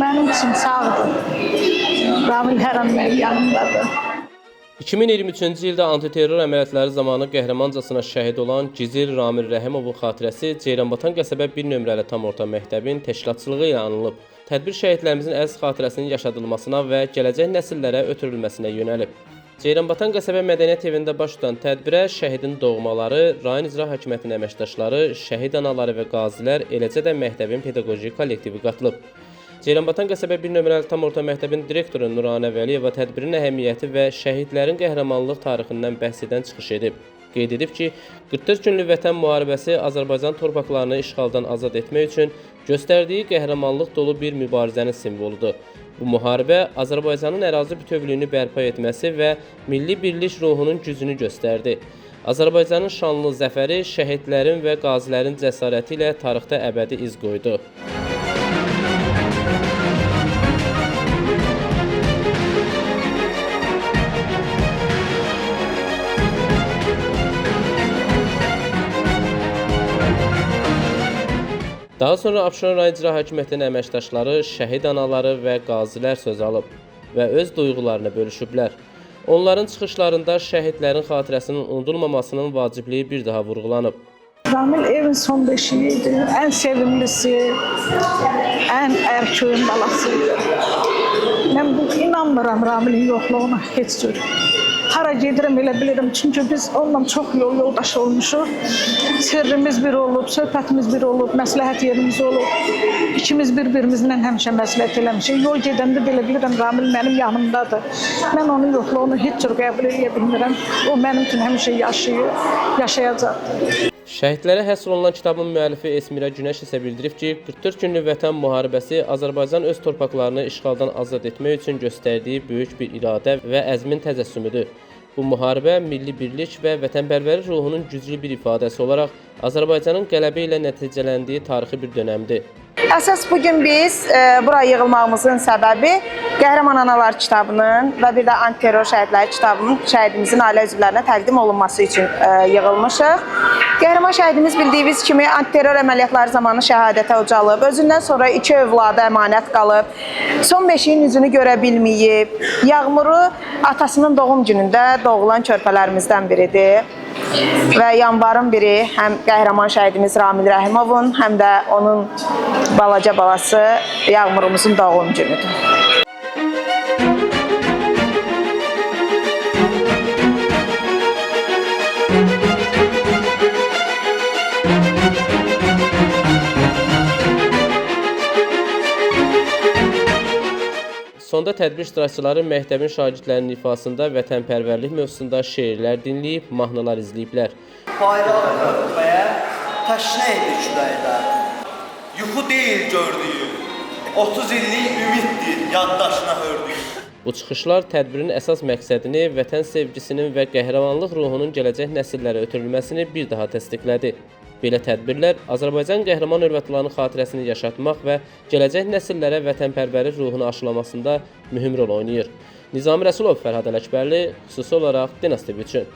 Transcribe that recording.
Mənim üçün sağdır. Ramil hər an mənim yanımdadır. 2023-cü ildə antiterror əməliyyatları zamanı qəhrəmancasına şəhid olan Gizir Ramil Rəhimovun xatirəsi Ceyranbatan qəsəbə 1 nömrəli tam orta məktəbin təşkilatçılığı ilə anılıb. Tədbir şəhidlərimizin əziz xatirəsinin yaşadılmasına və gələcək nəsillərə ötürülməsinə yönəlib. Ceyranbatan qəsəbə Mədəniyyət Evində baş tutan tədbirə şəhidin doğmaları, rayon icra hakimiyyətinin əməkdaşları, şəhid anaları və qazilər, eləcə də məktəbin pedaqoji kollektivi qatılıb. Ceyranbatan qəsəbə 1 nömrəli tam orta məktəbin direktoru Nuranə Vəliyeva tədbirin əhəmiyyəti və şəhidlərin qəhrəmanlıq tarixindən bəhs edən çıxış edib. Qeyd edib ki, 44 günlük vətən müharibəsi Azərbaycan torpaqlarını işğaldan azad etmək üçün göstərdiyi qəhrəmanlıq dolu bir mübarizənin simvoludur. Bu müharibə Azərbaycanın ərazi bütövlüyünü bərpa etməsi və milli birlik ruhunun gücünü göstərdi. Azərbaycanın şanlı zəfəri şəhidlərin və qazilərin cəsarəti ilə tarixdə əbədi iz qoydu. Daha sonra Abşeron rayon icra hakimiyyətinin əməkdaşları, şəhid anaları və qazilər söz alıb və öz duyğularını bölüşüblər. Onların çıxışlarında şəhidlərin xatirəsinin unudulmamasının vacibliyi bir daha vurğulanıb. Ramil evin son beşiği idi. Ən sevimlisi, ən erköyün balası idi. Mən bu inanmıram Ramilin yoxluğuna heç cür. Hara gedirəm elə bilirəm. Çünki biz onunla çox yol yoldaş olmuşuq. Sirrimiz bir olub, söhbətimiz bir olub, məsləhət yerimiz olub. İkimiz bir-birimizlə həmişə məsləhət eləmişik. Yol gedəndə belə bilirəm Ramil mənim yanımdadır. Mən onun yoxluğunu heç cür qəbul eləyə bilmirəm. O mənim üçün həmişə yaşayır, yaşayacaqdır. Şəhidlərə həsr olunan kitabın müəllifi Esmirə Günəş isə bildirib ki, 44 günlük vətən müharibəsi Azərbaycan öz torpaqlarını işğaldan azad etmək üçün göstərdiyi böyük bir iradə və əzmin təcəssümüdür. Bu müharibə milli birlik və vətənpərvərlik ruhunun güclü bir ifadəsi olaraq Azərbaycanın qələbə ilə nəticələndiyi tarixi bir dönəmdir. Əsas bu gün biz bura yığılmağımızın səbəbi Qəhrəman Analar kitabının və bir də Antiterror Şəhidləri kitabının şəhidimizin ailə üzvlərinə təqdim olunması üçün yığılmışıq. Qəhrəman şəhidimiz bildiyiniz kimi antiterror əməliyyatları zamanı şəhadətə ucalıb, özündən sonra 2 övladı əmanət qalıb, son beşiyin üzünü görə bilməyib, Yağmuru atasının doğum günündə doğulan körpələrimizdən biridir. Və yanvarın biri həm qəhrəman şəhidimiz Ramil Rəhimovun, həm də onun balaca balası Yağmurumuzun doğum günüdür. Sonda tədbir iştirakçıları məktəbin şagirdlərinin ifasında vətənpərvərlik mövzusunda şeirlər dinləyib, mahnılar izləyiblər. Bayrağı öpməyə təşnə idi küləklər. Yuxu deyil gördüyüm, 30 illik ümiddir yaddaşına hördüyüm. Bu çıxışlar tədbirin əsas məqsədini, vətən sevgisinin və qəhrəmanlıq ruhunun gələcək nəsillərə ötürülməsini bir daha təsdiqlədi. Belə tədbirlər Azərbaycan qəhrəman övladlarının xatirəsini yaşatmaq və gələcək nəsillərə vətənpərvərlik ruhunu aşılamasında mühüm rol oynayır. Nizami Rəsulov, Fərhad Ələkbərli, xüsusi olaraq Dinaz TV üçün.